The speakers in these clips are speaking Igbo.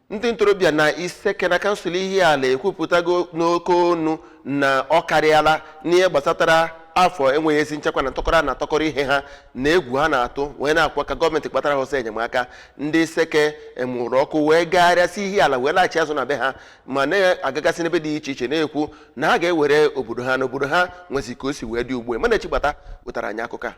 Ndị ntorobịa na Iseke na kansụl Ihiala ekwupụtago n'oke onu na ọ karịala n'ihe gbasatara afọ enweghị ezi nchekwa na ntọkọrọ a na-atọkọrọ ihe ha na egwu ha na-atụ, wee na-akwa ka gọọmenti gbatara ha ọsọ enyemaka. Ndị Iseke mụrụ ọkụ wee gagharịa si Ihiala wee laghachi azụ na be ha, ma na-agagasị n'ebe dị iche iche na-ekwu na ha ga-ewere obodo ha na obodo ha nwezi ka o si wee dị ugbu a. Emmanuel Chigbata wetara anyị akụkọ a.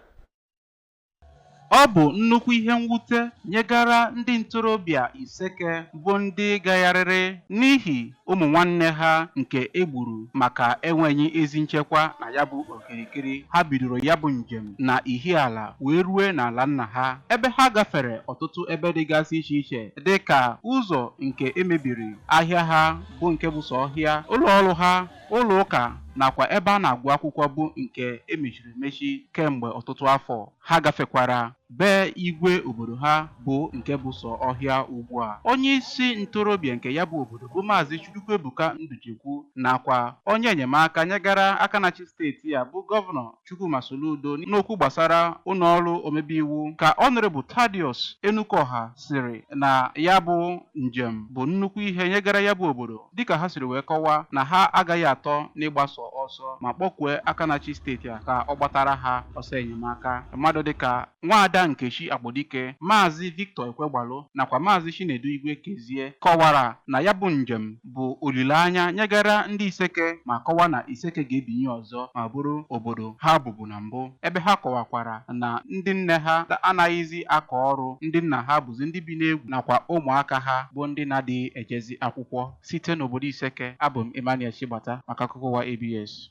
Ọ bụ nnukwu ihe mwute nyegara ndị ntorobịa Iseke bụ ndị gagharịrị n'ihi ụmụ nwanne ha nke e gburu maka enweghị ezi nchekwa na ya bụ okirikiri. Ha bidoro ya bụ njem na Ihiala wee rue n'ala nna ha, ebe ha gafere ọtụtụ ebe dịgasị iche iche dịka ụzọ nke e mebiri, ahịa ha bụ nke bụ sọ ọhịa, ụlọ ọrụ ha, ụlọ ụka nakwa ebe a na-agụ akwụkwọ bụ nke e mechiri emechi kemgbe ọtụtụ afọ. Ha gafekwara be igwe obodo ha bụ nke bụ sọ ọhịa ugbu a. Onye isi ntorobịa nke ya bụ obodo bụ Maazị Chukwuebuka Ndujekwu nakwa onye enyemaka nyegara aka na-achị steeti a bụ Gọvanọ Chukwuma Soludo n'okwu gbasara ụlọọrụ omebe iwu ka Honorable Thaddeus Enukoha sịrị na ya bụ njem bụ nnukwu ihe nyegara ya bụ obodo, dịka ha siri wee kọwaa na ha agaghị atọ n'ịgbaso ọsọ ma kpọkue aka na-achị steeti a ka ọ gbatara ha ọsọ enyemaka. Mmadụ dịka Nwaada Nkechi Agbodike, Maazị Victor Ekwegbalụ nakwa Maazị Chinedu Igwe Kezie kọwara na ya bụ njem bụ olileanya nyegara ndị Iseke ma kọwaa na Iseke ga-ebinye ọzọ ma bụrụ obodo ha bụbu na mbụ, ebe ha kọwakwara na ndị nne ha anaghịzi akọ ọrụ, ndị nna ha bụzi ndị bi n'egwu nakwa ụmụaka ha bụ ndị na-adịghị ejezi akwụkwọ. Site n'obodo Iseke, abụ m Emmanuel Chigbata maka akụkọ ụwa ABS.